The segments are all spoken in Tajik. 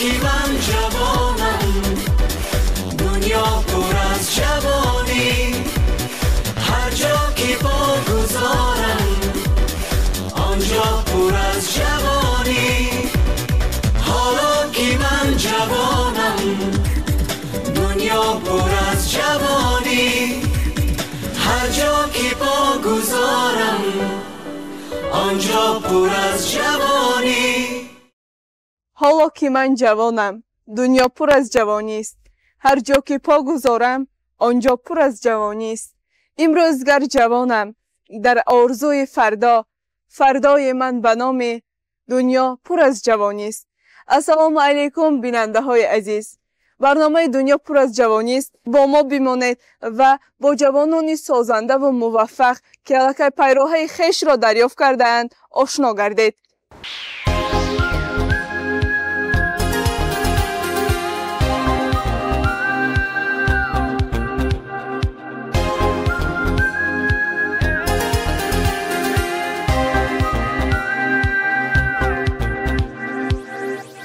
ки ман ҷавонам, дунё пур аз ҷавонӣ. Ҳар ҷо ки по гузорам, он ҷо пур аз ҷавонӣ. Ҳоло ки ман ҷавонам, дунё пур аз ҷавонӣ. Ҳар ҷо ки по гузорам, он ҷо пур аз ҷавонӣ. Ҳоло ки ман ҷавонам, дунё пур аз ҷавонист. Ҳар ҷо ки по гузорам, он ҷо пур аз ҷавонист. Имрӯз гар ҷавонам, дар орзуи фардо, фардои ман ба номи дунё пур аз ҷавонист. Ассалому алайкум, бинандаҳои азиз. Барномаи дунё пур аз ҷавонист. Бо мо бимонед ва бо ҷавонони созандаву муваффақ, ки аллакай пайроҳаи хешро дарёфт кардаанд, ошно гардед.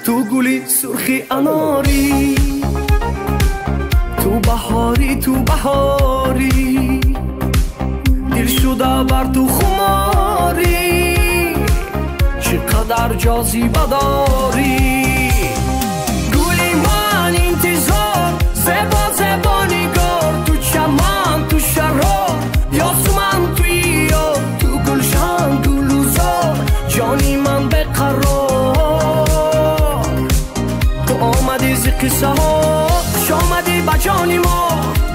Ту гули сурхи анорӣ, ту баҳорӣ, ту баҳорӣ, дил шуда бар ту хуморӣ, чӣ қадар ҷозиба дорӣ. Гули ман интизор, зебо зебо нигор, ту чаман, ту шарор, ёсуман туи ёр, ту гулшан гулузор, ҷони ман беқарор. Ту омадӣ зи қиссаҳо, хуш омадӣ ба ҷони мо,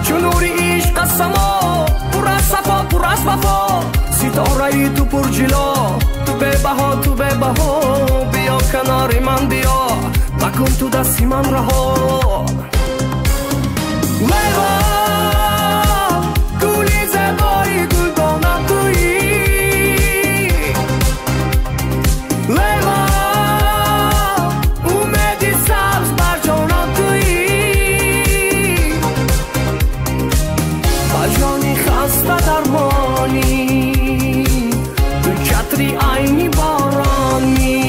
чу нури ишқ аз само, пур аз сафо, пур аз вафо, ситораи ту пурҷило, ту бебаҳо, ту бебаҳо, биё канори ман биё, макун ту дасти ман раҳо. Лайло, гули зебои гулдона туӣ, Лайло, умеди сабз бар ҷонам туӣ, ба ҷони хаста дармонӣ, ту чатри айни боронӣ.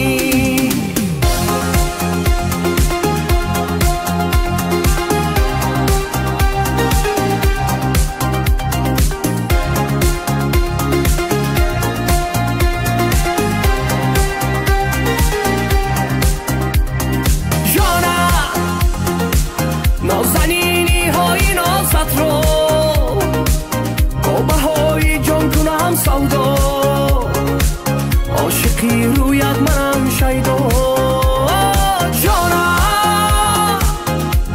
Жона, нозаниниҳои нозатро бо баҳои ҷон кунам савдо, ошиқи рӯят манам шайдо. Ҷона,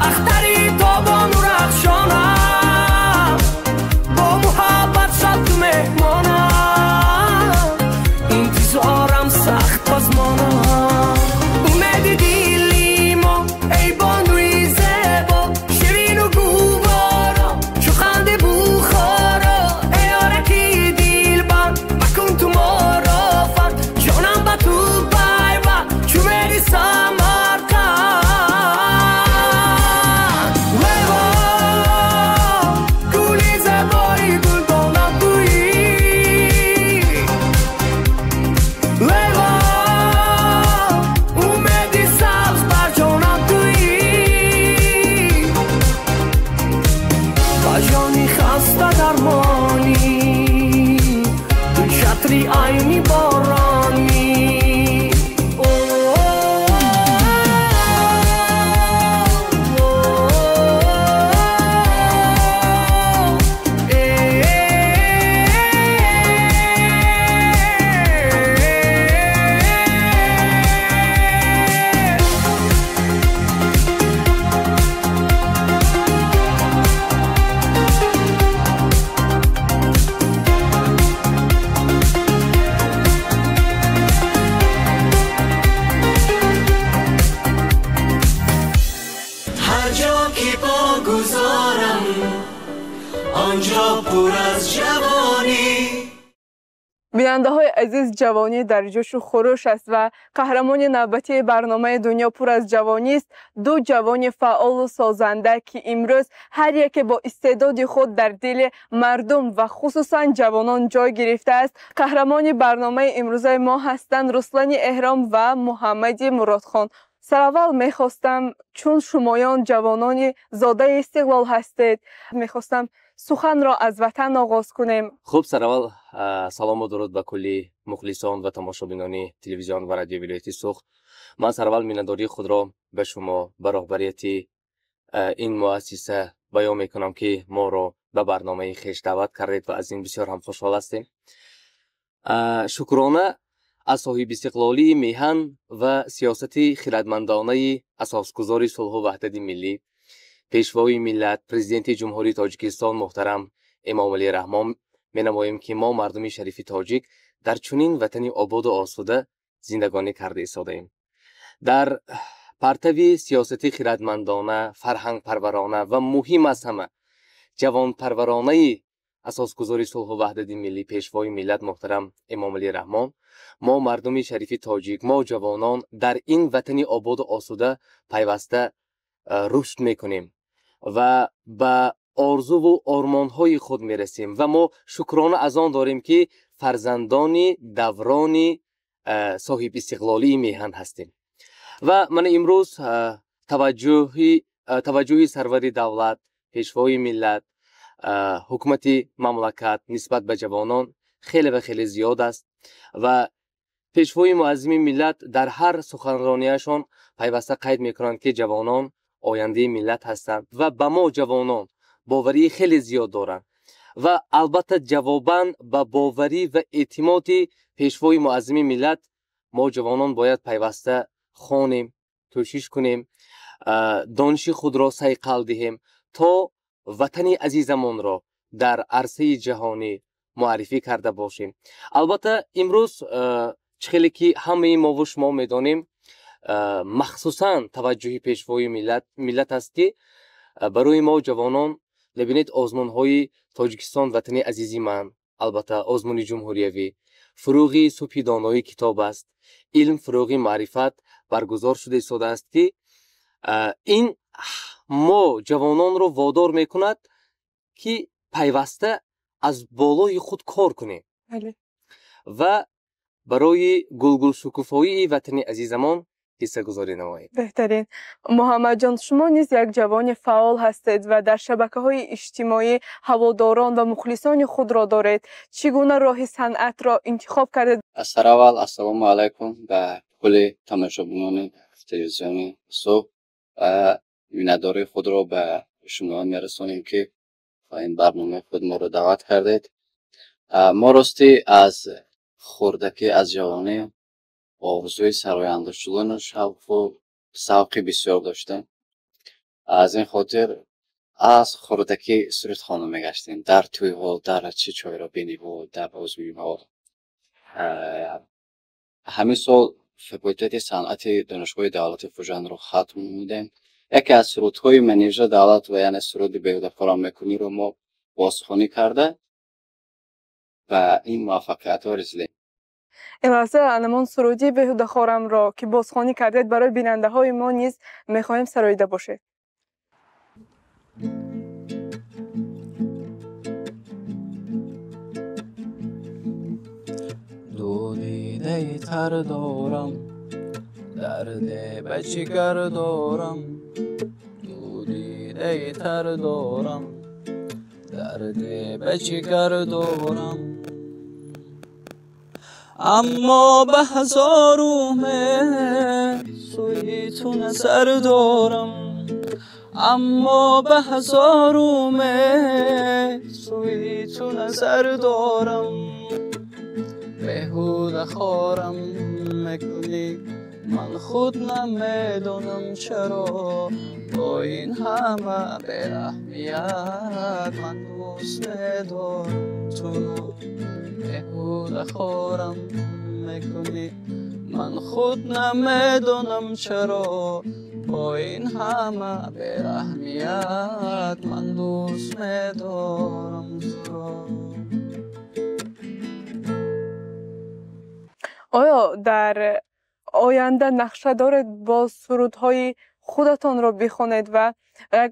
ахтари тобону рахшонам, бо муҳаббат шаб ту меҳмонам, интизорам сахт пазмонам. Умеди дили мо, эй бонуи зебо, ширину гуворо, чу қанди Бухоро, эй ораки дилбанд, макун ту моро фанд, ҷонам ба ту пайванд, чу мери Самарқанд. Лайло, гули зебои гулдона туӣ, Лайло, умеди сабз бар ҷонам туӣ, ба ҷони хаста дармонӣ, ту чатри айни боронӣ. Ҳар ҷо ки по гузорам, он ҷо пур аз ҷавонӣ. Бинандаҳои азиз, ҷавонӣ дар ҷӯшу хурӯш аст ва қаҳрамони навбатии барномаи дунё пур аз ҷавонист. Ду ҷавони фаъолу созанда, ки имрӯз ҳар яке бо истеъдоди худ дар дили мардум ва хусусан ҷавонон ҷой гирифтааст. Қаҳрамони барномаи имрӯзаи мо ҳастанд Руслани Эҳром ва Муҳаммади Муродхон. Сараввал мехостам, чун шумоён ҷавонони зодаи истиқлол ҳастед, мехостам суханро аз ватан оғоз кунем. Хуб, сараввал салому дуруд ба кулли мухлисон ва тамошобинони телевизион ва радиои вилояти Суғд. Ман сараввал миннатдории худро ба шумо, ба роҳбарияти ин муассиса баён мекунам, ки моро ба барномаи хеш даъват кардед ва аз ин бисёр ҳам хушҳол ҳастем. Шукрона аз соҳибистиқлолии меҳан ва сиёсати хирадмандонаи асосгузори сулҳу ваҳдати миллӣ, пешвои миллат, президенти Ҷумҳурии Тоҷикистон муҳтарам Эмомалӣ Раҳмон менамоем, ки мо мардуми шарифи тоҷик дар чунин ватани ободу осуда зиндагонӣ карда истодаем. Дар партави сиёсати хирадмандона, фарҳангпарварона ва муҳим аз ҳама ҷавонпарваронаи асосгузори сулҳу ваҳдати миллӣ, пешвои миллат муҳтарам Эмомалӣ Раҳмон, мо мардуми шарифи тоҷик, мо ҷавонон дар ин ватани ободу осуда пайваста рушд мекунем ва ба орзуву ормонҳои худ мерасем ва мо шукрона аз он дорем, ки фарзандони даврони соҳибистиқлолии меҳан ҳастем. Ва мана имрӯз таваҷҷӯҳи сарвари давлат, пешвои миллат, ҳукумати мамлакат нисбат ба ҷавонон хеле ва хеле зиёд аст ва пешвои муаззими миллат дар ҳар суханронияшон пайваста қайд мекунанд, ки ҷавонон ояндаи миллат ҳастанд ва ба мо ҷавонон боварии хеле зиёд доранд. Ва албатта ҷавобан ба боварӣ ва эътимоди пешвои муаззими миллат мо ҷавонон бояд пайваста хонем, кӯшиш кунем, дониши худро сайқал диҳем, то ватани азизамонро дар арсаи ҷаҳонӣ муаррифӣ карда бошем. Албатта имрӯз чӣ хеле ки ҳамаи мову шумо медонем, махсусан таваҷҷӯҳи пешвои миллат аст, ки барои мо ҷавонон мебинед озмунҳои Тоҷикистон ватани азизи ман, албатта озмуни ҷумҳуриявӣ, фурӯғи субҳи доноӣ китоб аст, илм фурӯғи маърифат баргузор шуда истодааст, ки ин мо ҷавононро водор мекунад, ки пайваста аз болои худ кор кунем ва барои гулгулшукуфоии ватани азизамон ҳиссагузорӣ намоем. Беҳтарин. Муҳаммадҷон, шумо низ як ҷавони фаъол ҳастед ва дар шабакаҳои иҷтимоӣ ҳаводорон ва мухлисони худро доред. Чӣ гуна роҳи санъатро интихоб кардед? Сараввал ассалому алайкум ба кулли тамошобинони телевизиони Суғд ва миннатдории худро ба шумо мерасонем, ки ба ин барномаи худ моро даъват кардед. Мо ростӣ аз хурдакӣ, аз ҷавонӣ орзуи сароянда шудану шавқу савқи бисёр доштем. Аз ин хотир аз хурдакӣ сурудхона мегаштем, дар тӯйҳо, дар чӣ чойробиниҳо, дар озмунҳо. Ҳамин сол факултети санъати Донишгоҳи давлати Хуҷандро хатм намудем. Яке аз сурудҳои Манижа Давлатова, яъне суруди Беҳудахорам мекуниро мо бозхонӣ карда ба ин муваффақиятҳо расидем. Ин лаҳза анамон суруди Беҳудахорамро, ки бозхонӣ кардед, барои бинандаҳои мо низ мехоҳем сароида бошед. Ду дидаи тар дорам, дарде ба ҷигар дорам, ду дидаи тар дорам, дарде ба ҷигар дорам, аммо ба ҳазор умед сӯи ту назар дорам, аммо ба ҳазор умед сӯи ту назар дорам. Беҳуда хорам мекунӣ, ман худ намедонам чаро, бо ин ҳама бераҳмият ман дӯст медорам туро. Беҳуда хорам мекунӣ, ман худ намедонам чаро, бо ин ҳама бераҳмият ман дӯст медорам туро. Оё дар оянда нақша доред боз сурудҳои худатонро бихонед ва як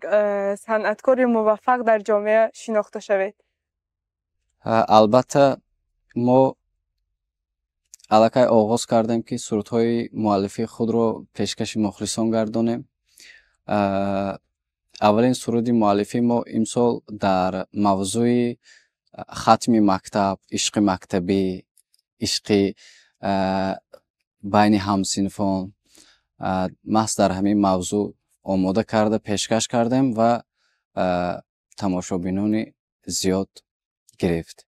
санъаткори муваффақ дар ҷомеа шинохта шавед? Албатта, мо Аллакай оғоз кардем, ки сурудҳои муаллифии худро пешкаши мухлисон гардонем. Аввалин суруди муаллифии мо имсол дар мавзӯи хатми мактаб, ишқи мактабӣ, ишқи байни ҳамсинфон, маҳз дар ҳамин мавзӯъ омода карда пешкаш кардем ва тамошобинони зиёд гирифт.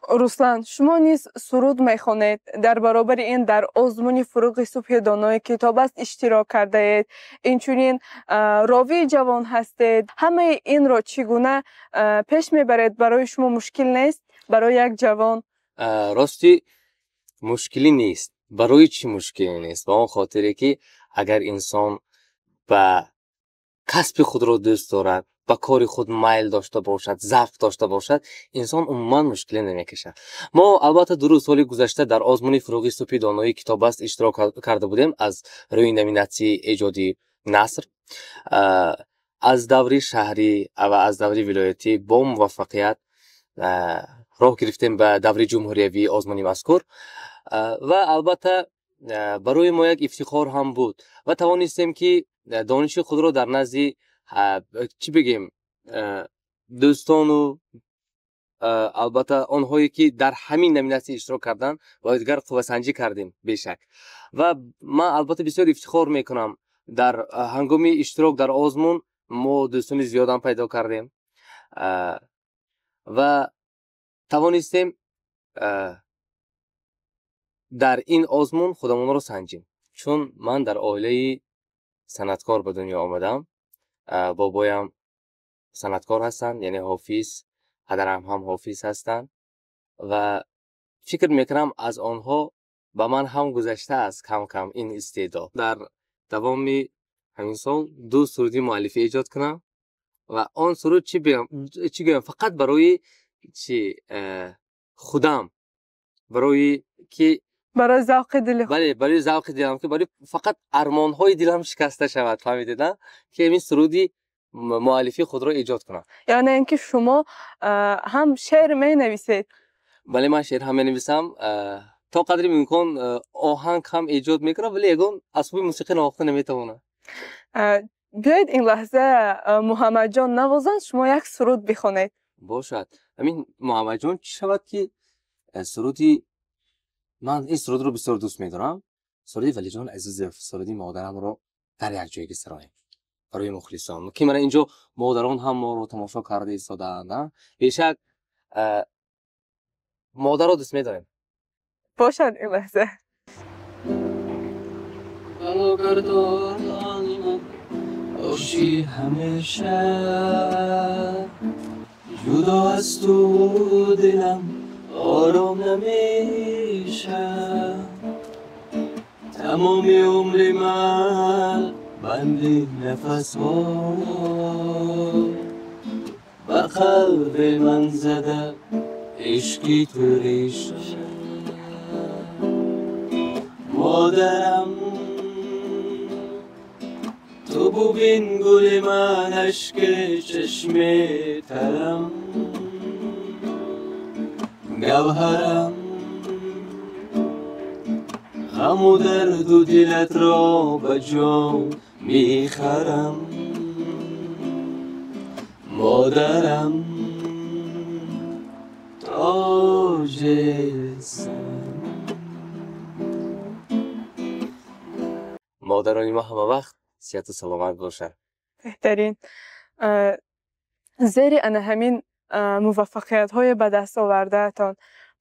Руслан, шумо низ суруд мехонед. Дар баробари ин дар озмуни «Фуруғи субҳи донои китоб аст» иштирок кардаед. Инчунин ровии ҷавон ҳастед. Ҳамаи инро чӣ гуна пеш мебаред? Барои шумо мушкил нест? Барои як ҷавон? Ростӣ, мушкилӣ нест. Барои чӣ мушкилӣ нест? Ба он хотире, ки агар инсон ба касби худро дӯст дорад, ба кори худ майл дошта бошад, завқ дошта бошад, инсон умуман мушкилӣ намекашад. Мо албатта дуруст, соли гузашта дар озмуни «Фуруғи субҳи донои китоб аст» иштирок карда будем аз рӯи номинатсияи эҷоди наср. Аз даври шаҳрӣ ва аз даври вилоятӣ бо муваффақият роҳ гирифтем ба даври ҷумҳуриявии озмуни мазкур ва албатта барои мо як ифтихор ҳам буд ва тавонистем, ки дониши худро дар назди, чӣ бигем, дӯстону албатта онҳое, ки дар ҳамин номинатсия иштирок карданд, бо якдигар қуввасанҷӣ кардем, бешак. Ва ман албатта бисёр ифтихор мекунам. Дар ҳангоми иштирок дар озмун мо дӯстони зиёдам пайдо кардем ва тавонистем дар ин озмун худамонро санҷем, чун ман дар оилаи санъаткор ба дунё омадам. Бобоям санъаткор ҳастанд, яъне ҳофиз, падарам ҳам ҳофиз ҳастанд ва фикр мекунам, аз онҳо ба ман ҳам гузаштааст кам кам ин истеъдод. Дар давоми ҳамин сол ду суруди муаллифӣ эҷод кунам ва он суруд, чӣ гӯям, фақат барои чи худам, барои ки Барои завқи дили. Бале, барои завқи дилам, ки барои фақат армонҳои дилам шикаста шавад, фаҳмидед, ки ҳамин суруди муаллифии худро эҷод кунам. Яъне ин ки шумо ҳам шеър менависед? Бале, ман шеър ҳам менависам, то қадри имкон оҳанг ҳам эҷод мекунам, вале ягон асбоби мусиқӣ навохта наметавонам. Биёед, ин лаҳза Муҳаммадҷон навозанд, шумо як суруд бихонед. Бошад. Ҳамин, Муҳаммадҷон, чӣ шавад, ки суруди ман, ин сурудро бисёр дӯст медорам, суруди Валиҷон Азизов, суруди модарамро дар як ҷойгӣ сароем барои мухлисон, ки мана инҷо модарон ҳам моро тамошо карда истодаанд. Бешак, модарро дӯст медорем. Бошад, ин лаҳза. Балогардони ман бошӣ ҳамеша, ҷудо аз ту дилам ором намеша. Тамоми умри ман банди нафасҳо, ба қалби ман зада ишқи ту реша. Модарам, ту бубин гули ман, ашки чашми тарам, гавҳарам. Ғаму дарду дилатро ба ҷон мехарам. Модарам, тоҷи сарам. Модарони мо ҳама вақт сиҳату саломат бошанд. Беҳтарин. Зери ана ҳамин муваффақиятҳои ба даст овардаатон,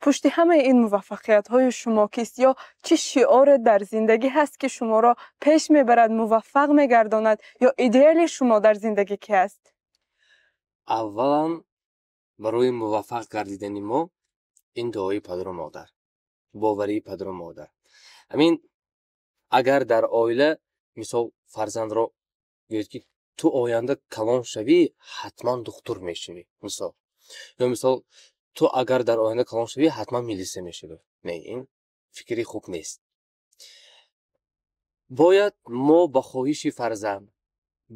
пушти ҳамаи ин муваффақиятҳои шумо кист ё чӣ шиоре дар зиндагӣ ҳаст, ки шуморо пеш мебарад, муваффақ мегардонад, ё идеали шумо дар зиндагӣ ки аст? Аввалан, барои муваффақ гардидани мо ин дуои падару модар, боварии падару модар. Ҳамин агар дар оила, мисол, фарзандро гӯяд, ки ту оянда калон шавӣ, ҳатман духтур мешавӣ, мисол, ё мисол, ту агар дар оянда калон шавӣ, ҳатман милиса мешавӣ, не, ин фикри хуб нест. Бояд мо ба хоҳиши фарзанд,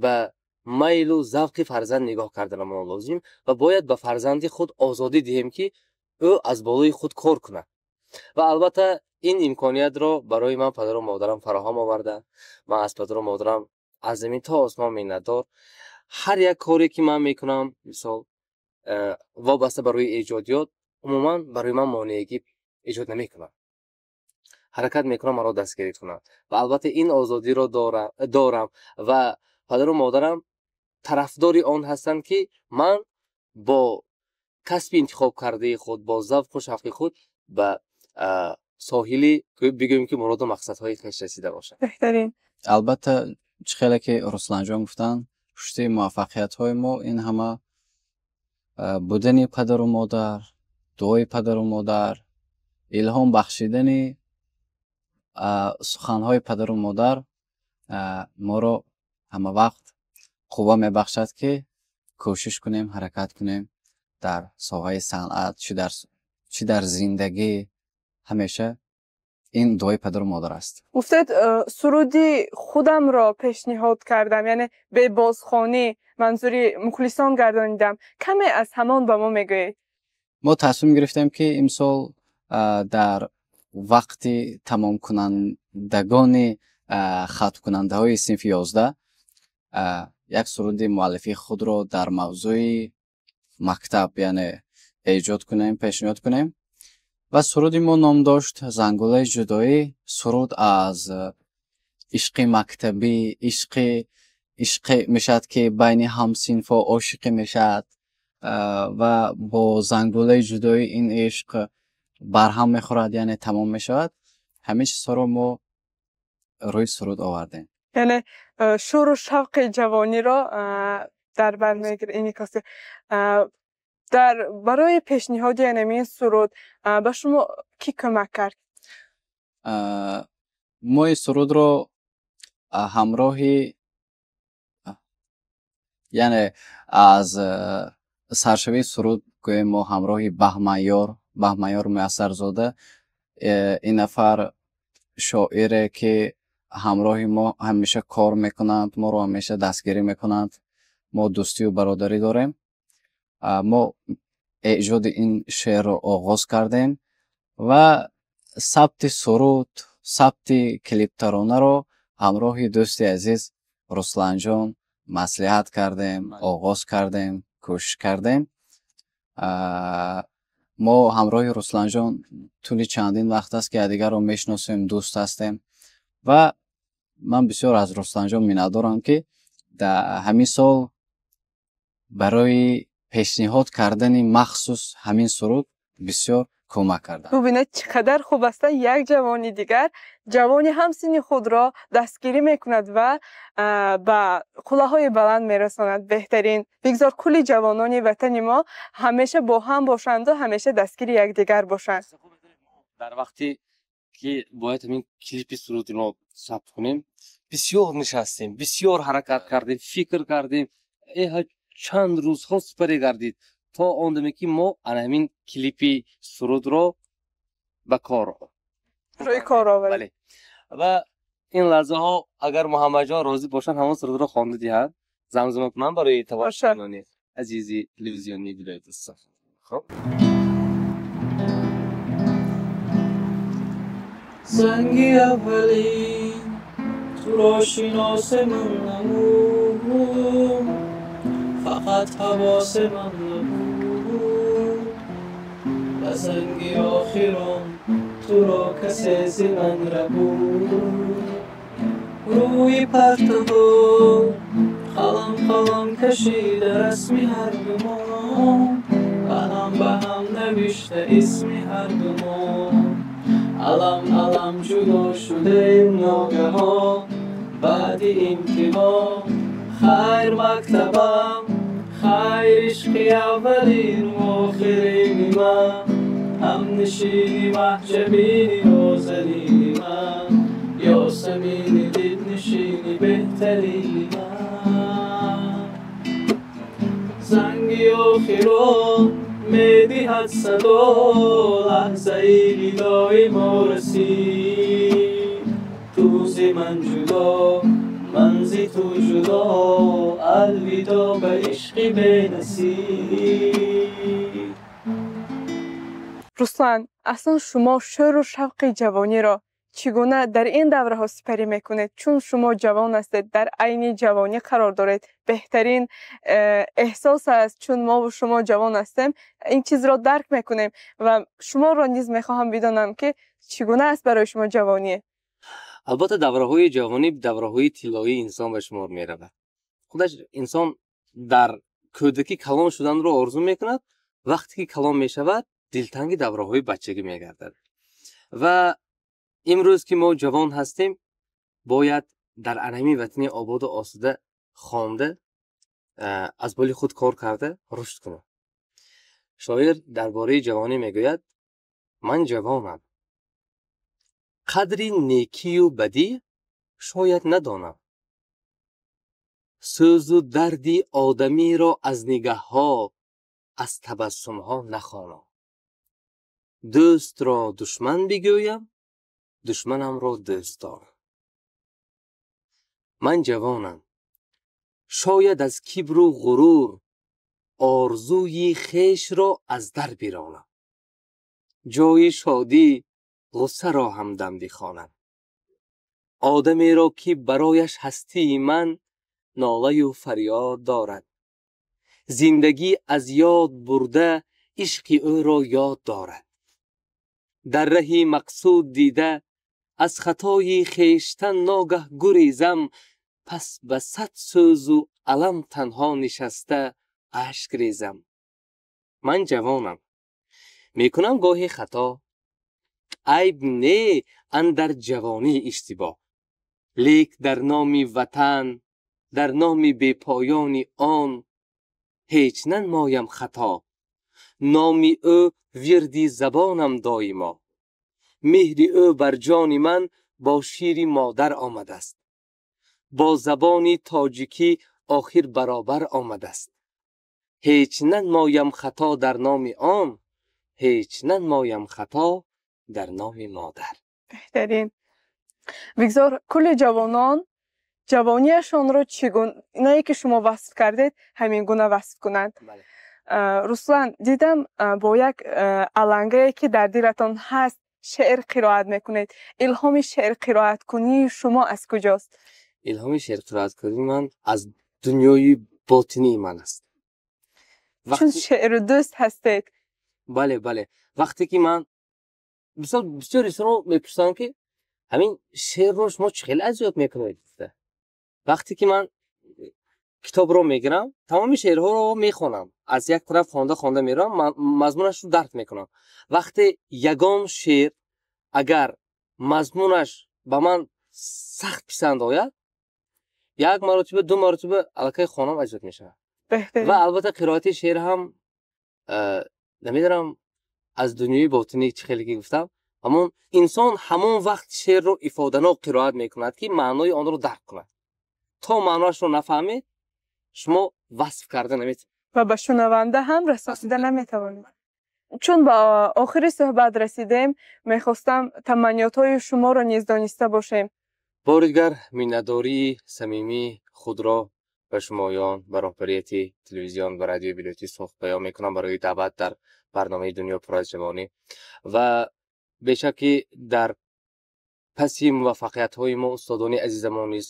ба майлу завқи фарзанд нигоҳ карданамон лозим ва бояд ба фарзанди худ озодӣ диҳем, ки ӯ аз болои худ кор кунад. Ва албатта Ин имкониятро барои ман падару модарам фароҳам оварданд. Ман аз падару модарам аз замин то осмон миннатдор. Ҳар як коре ки ман мекунам, мисол, вобаста ба рӯи эҷодиёт, умуман барои ман монеагӣ эҷод намекунад. Ҳаракат мекунам маро дастгирӣ кунанд ва албатта ин озодиро дорам ва падару модарам тарафдори он ҳастанд, ки ман бо касби интихобкардаи худ, бо завқу шавқи худ ба соҳили, бигӯем ки, муроду мақсадҳои хеш расида бошам. Беҳтарин. Албатта, чӣ хеле ки Русланҷон гуфтанд, пушти муваффақиятҳои мо ин ҳама будани падару модар, дуои падару модар, илҳом бахшидани суханҳои падару модар моро ҳама вақт қувва мебахшад, ки кӯшиш кунем, ҳаракат кунем дар соҳаи санъат, чӣ дар зиндагӣ, ҳамеша ин дуои падару модар аст. Гуфтед, суруди худамро пешниҳод кардам, яъне бебозхонӣ манзури мухлисон гардонидам. Каме аз ҳамон ба мо мегӯед? Мо тасмим гирифтем, ки имсол дар вақти тамомкунандагони хатмкунандаҳои синфи 11 як суруди муаллифии худро дар мавзӯи мактаб, яъне, эҷод кунем, пешниҳод кунем. Ва суруди мо ном дошт «Зангулаи ҷудоӣ». Суруд аз ишқи мактабӣ, ишқе мешавад, ки байни ҳамсинфҳо ошиқӣ мешавад ва бо зангулаи ҷудоӣ ин ишқ барҳам мехӯрад, яъне тамом мешавад. Ҳамин чизҳоро мо рӯи суруд овардем. Яъне шӯру шавқи ҷавониро дар бар мегирад инъикос. Дар барои пешниҳоди ҳамин суруд ба шумо кӣ кӯмак кард? Мо ин сурудро ҳамроҳи, яъне аз саршавии суруд гӯем, мо ҳамроҳи Баҳмаёр, Баҳмаёр Муяссарзода, ин нафар шоире, ки ҳамроҳи мо ҳамеша кор мекунанд, моро ҳамеша дастгирӣ мекунанд, мо дӯстию бародарӣ дорем. Мо эҷоди ин шеърро оғоз кардем ва сабти суруд, сабти клиптаронаро ҳамроҳи дӯсти азиз Русланҷон маслиҳат кардем, оғоз кардем, кӯшиш кардем. Мо ҳамроҳи Русланҷон тӯли чандин вақт аст, ки якдигарро мешиносем, дӯст ҳастем ва ман бисёр аз Русланҷон миннатдорам, ки дар ҳамин сол барои пешниҳод кардани махсус ҳамин суруд бисёр кӯмак карданд. Бубинед, чӣ қадар хуб аст, як ҷавони дигар ҷавони ҳамсинни худро дастгирӣ мекунад ва ба қуллаҳои баланд мерасонад. Беҳтарин. Бигзор кулли ҷавонони ватани мо ҳамеша бо ҳам бошанду ҳамеша дастгири якдигар бошанд. Дар вақте ки бояд ҳамин клипи суруди мо сабт кунем, бисёр нишастем, бисёр ҳаракат кардем, фикр кардем, чанд рӯзҳо сипарӣ гардид то он даме, ки мо ана ҳамин клипи сурудро ба кор рӯи кор оварем. Бале, ва ин лаҳзаҳо агар Муҳаммадҷон розӣ бошанд, ҳамон сурудро хонда диҳанд, замзама кунам барои тамошобинони азизи телевизиони вилояти Суғд. Хуб. Занги аввалин туро шиносе ман намуд, фақат ҳавосе ман набуд ва занги охирон туро касе зи ман рабуд. Рӯи партаҳо қалам қалам кашида расми ҳарду мо, қалам ба ҳам навишта исми ҳарду мо. Алам алам ҷудо шудем ногаҳон баъди имтиҳон. Хайр, мактабам, хайр, ишқи аввалину охирини ман, ҳамнишини маҳҷабини нозанини ман, ёсамини дилнишини беҳтарини ман. Занги охирон медиҳад садо, лаҳзаи видои мо расид. Ту зи ман ҷудо, ман зи ту ҷудо, алвидо ба ишқи бенасиб. Руслан, аслан шумо шӯру шавқи ҷавониро чӣ гуна дар ин давраҳо сипарӣ мекунед? Чун шумо ҷавон ҳастед, дар айни ҷавонӣ қарор доред. Беҳтарин эҳсос аст, чун мову шумо ҷавон ҳастем, ин чизро дарк мекунем ва шуморо низ мехоҳам бидонам, ки чӣ гуна аст барои шумо ҷавонӣ. Албатта, давраҳои ҷавонӣ давраҳои тиллоии инсон ба шумор меравад. Худаш инсон дар кӯдакӣ калон шуданро орзу мекунад, вақте ки калон мешавад, дилтанги давраҳои бачагӣ мегардад. Ва имрӯз ки мо ҷавон ҳастем, бояд дар анами ватани ободу осуда хонда, аз боли худ кор карда рушд кунем. Шоир дар бораи ҷавонӣ мегӯяд: ман ҷавонам, қадри некию бадӣ шояд надонам, сӯзу дарди одамиро аз нигаҳҳо, аз табассумҳо нахонам, дӯстро душман бигӯям, душманамро дӯст дорам. Ман ҷавонам, шояд аз кибру ғурур орзуи хешро аз дар биронам, ҷои шодӣ ғуссаро ҳамдам бихонам, одамеро ки барояш ҳастии ман нолаю фарёд дорад, зиндагӣ аз ёд бурда ишқи ӯро ёд дорад, дар раҳи мақсуд дида аз хатои хештан ногаҳ гурезам, пас ба сад сӯзу алам танҳо нишаста ашк резам. Ман ҷавонам, мекунам гоҳе хато, айб не андар ҷавонӣ иштибоҳ, лек дар номи ватан, дар номи бепоёни он ҳеҷ нанмоям хато, номи ӯ вирди забонам доимо, меҳри ӯ бар ҷони ман бо шири модар омадааст, бо забони тоҷикӣ охир баробар омадааст, ҳеҷ нанмоям хато дар номи он, ҳеҷ нанмоям хато дар номи модар. Беҳтарин. Бигзор кулли ҷавонон ҷавонияшонро чӣ гунае ки шумо васф кардед, ҳамин гуна васф кунанд. Руслан, дидам бо як алангае ки дар дилатон ҳаст шеър қироат мекунед. Илҳоми шеър қироаткунии шумо аз куҷост? Илҳоми шеър қироаткунии ман аз дунёи ботинии ман аст. Чун шеъру дӯст ҳастед. Бале, бале. Вақте ки ман мисол бисёр инсонҳо мепурсанд, ки ҳамин шеърро шумо чӣ хел аз ёд мекунед? Вақте ки ман китобро мегирам, тамоми шеърҳоро мехонам, аз як тараф хонда хонда меравам, мазмунашро дарк мекунам. Вақте ягон шеър агар мазмунаш ба ман сахт писанд ояд, як маротиба, ду маротиба аллакай хонам аз ёд мешавад. Ва албатта қироати шеър ҳам намедонам аз дунёи ботинӣ чӣ хеле ки гуфтам, ҳамон инсон ҳамон вақт шеърро ифоданок қироат мекунад, ки маънои онро дарк кунад. То маъноашро нафаҳмед, шумо васф карда наметавонед ва ба шунаванда ҳам расонида наметавонед. Чун ба охири суҳбат расидем, мехостам таманниётҳои шуморо низ дониста бошем. Бори дигар миннатдории самимии худро ба шумоён, ба роҳбарияти телевизион ва радиои вилоятии Суғд баён мекунам барои даъват дар барномаи «Дунё пур аз ҷавонӣ». Ва бешак ки дар паси муваффақиятҳои мо устодони азизамон низ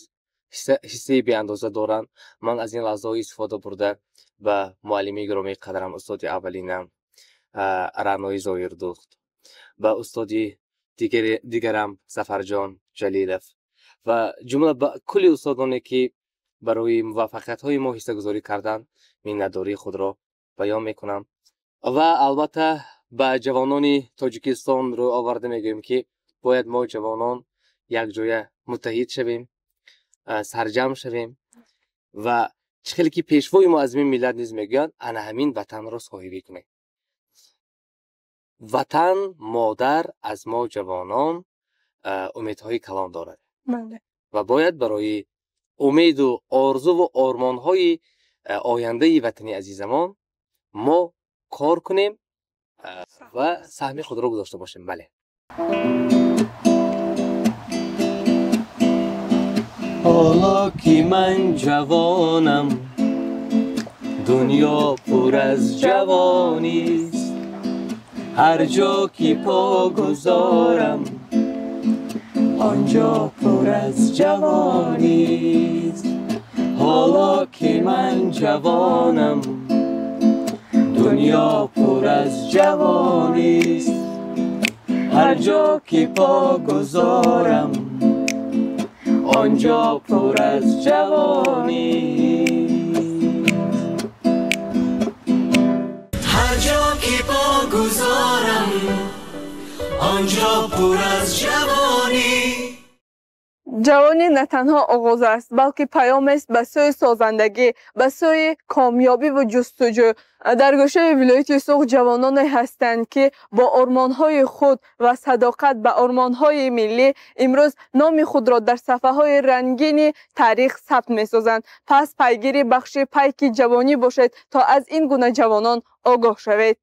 ҳиссаи беандоза доранд. Ман аз ин лаҳзаҳо истифода бурда ба муаллими гиромии қадрам, устоди аввалинам Раънои Зоирдухт, ба устоди дигарам Сафарҷон Ҷалилов ва ҷумла ба кулли устодоне ки барои муваффақиятҳои мо ҳиссагузорӣ карданд, миннатдории худро баён мекунам. Ва албатта ба ҷавонони Тоҷикистон рӯ оварда мегӯем, ки бояд мо ҷавонон якҷоя муттаҳид шавем, сарҷамъ шавем ва чӣ хеле ки пешвои муаззами миллат низ мегӯянд, ана ҳамин ватанро соҳибӣ кунем. Ватан модар аз мо ҷавонон умедҳои калон дорад ва бояд барои умеду орзуву ормонҳои ояндаи ватани азизамон мо кор кунем ва саҳми худро гузошта бошем. Бале. Ҳоло ки ман ҷавонам, дунё пур аз ҷавонист, Ҳар ҷо ки по гузорам, он ҷо пур аз ҷавонист. Ҳоло ки ман ҷавонам, дунё пур аз ҷавонист. Ҳар ҷо ки по гузорам, он ҷо пур аз ҷавонист. Ҳар ҷо ки по гузорам, он ҷо пур аз ҷавонӣ. Ҷавонӣ на танҳо оғоз аст, балки паёмест ба сӯи созандагӣ, ба сӯи комёбиву ҷустуҷӯ. Дар гӯшаи вилояти Суғд ҷавононе ҳастанд, ки бо ормонҳои худ ва садоқат ба ормонҳои миллӣ имрӯз номи худро дар сафҳаҳои рангини таърих сабт месозанд. Пас пайгири бахши Пайки ҷавонӣ бошед, то аз ин гуна ҷавонон огоҳ шавед.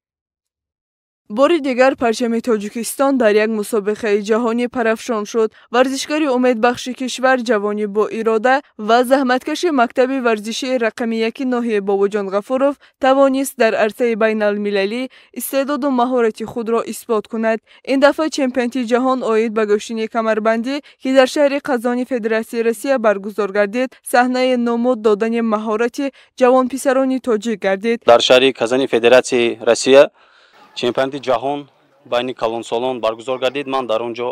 Бори дигар парчами Тоҷикистон дар як мусобиқаи ҷаҳонӣ парафшон шуд. Варзишгари умедбахши кишвар, ҷавони боирода ва заҳматкаши мактаби варзишии рақами яки ноҳияи Бобоҷон Ғафуров тавонист дар арсаи байналмилалӣ истеъдоду маҳорати худро исбот кунад. Ин дафъа чемпионати ҷаҳон оид ба гӯштини камарбандӣ, ки дар шаҳри Қазони Федератсияи Россия баргузор гардид, саҳнаи номуд додани маҳорати ҷавонписарони тоҷик гардид. Дар шаҳри Казани Федератсияи Россия чемпионати ҷаҳон байни калонсолон баргузор гардид. Ман дар он ҷо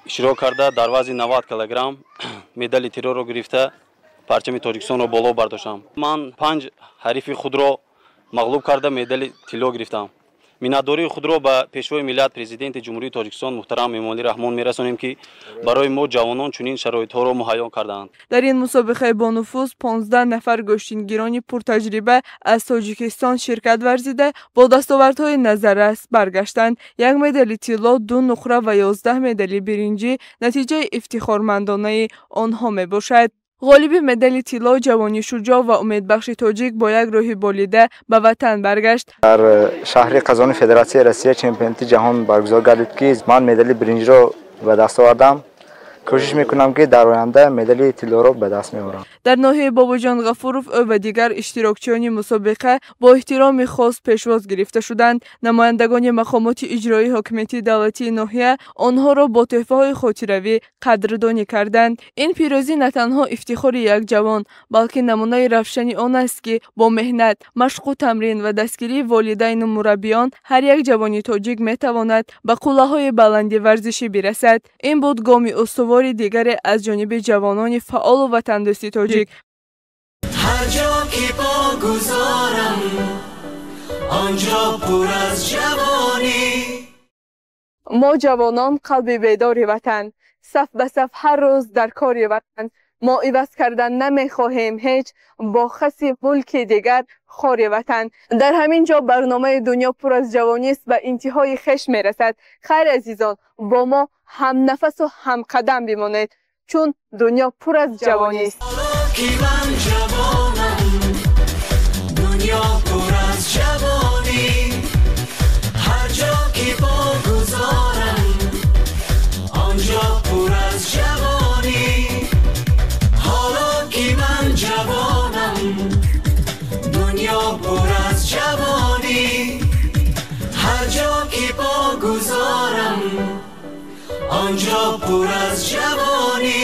иштирок карда, дар вазни 90 килограмм медали тиллоро гирифта, парчами Тоҷикистонро боло бардоштам. Ман панҷ ҳарифи худро мағлуб карда, медали тилло гирифтам. Миннатдории худро ба Пешвои миллат, Президенти Ҷумҳурии Тоҷикистон муҳтарам Эмомалӣ Раҳмон мерасонем, ки барои мо ҷавонон чунин шароитҳоро муҳайё кардаанд. Дар ин мусобиқаи бонуфуз 15 нафар гӯштингирони пуртаҷриба аз Тоҷикистон ширкат варзида, бо дастовардҳои назаррас баргаштанд. Як медали тилло, ду нуқра ва 11 медали биринҷӣ натиҷаи ифтихормандонаи онҳо мебошад. Ғолиби медали тилло, ҷавони шуҷоъ ва умедбахши тоҷик, бо як рӯҳи болида ба ватан баргашт. Дар шаҳри Қазони Федератсияи Россия чемпионати ҷаҳон баргузор гардид, ки ман медали биринҷиро ба даст овардам. Кӯшиш мекунам, ки дар оянда медали тиллоро ба даст меорам. Дар ноҳияи Бобоҷон Ғафуров ӯ ва дигар иштирокчиёни мусобиқа бо эҳтироми хос пешвоз гирифта шуданд. Намояндагони мақомоти иҷроии ҳокимияти давлатии ноҳия онҳоро бо тӯҳфаҳои хотиравӣ қадрдонӣ карданд. Ин пирӯзӣ на танҳо ифтихори як ҷавон, балки намунаи равшани он аст, ки бо меҳнат, машқу тамрин ва дастгирии волидайну мураббиён ҳар як ҷавони тоҷик метавонад ба қуллаҳои баланди варзишӣ бирасад. Ин буд гоми устувори дигаре аз ҷониби ҷавонони фаъолу ватандӯсти тоҷик. Ҳар ҷо ки по гузорам, он ҷо пур аз ҷавонӣ. Мо ҷавонон, қалби бедори ватан, саф ба саф ҳар рӯз дар кори ватан. Мо иваз кардан намехоҳем ҳеҷ бо хаси мулки дигар хори ватан. Дар ҳамин ҷо барномаи Дунё пур аз ҷавонист ба интиҳои хеш мерасад. Хайр, азизон, бо мо ҳамнафасу ҳамқадам бимонед, чун дунё пур аз ҷавонист. Ки ман ҷавонам, дунё пур аз ҷавонӣ. Ҳар ҷо ки по гузорам, он ҷо пур аз ҷавонӣ. Ҳоло ки ман ҷавонам, дунё пур аз ҷавонӣ. Ҳар ҷо ки по гузорам, он ҷо пур аз ҷавонӣ.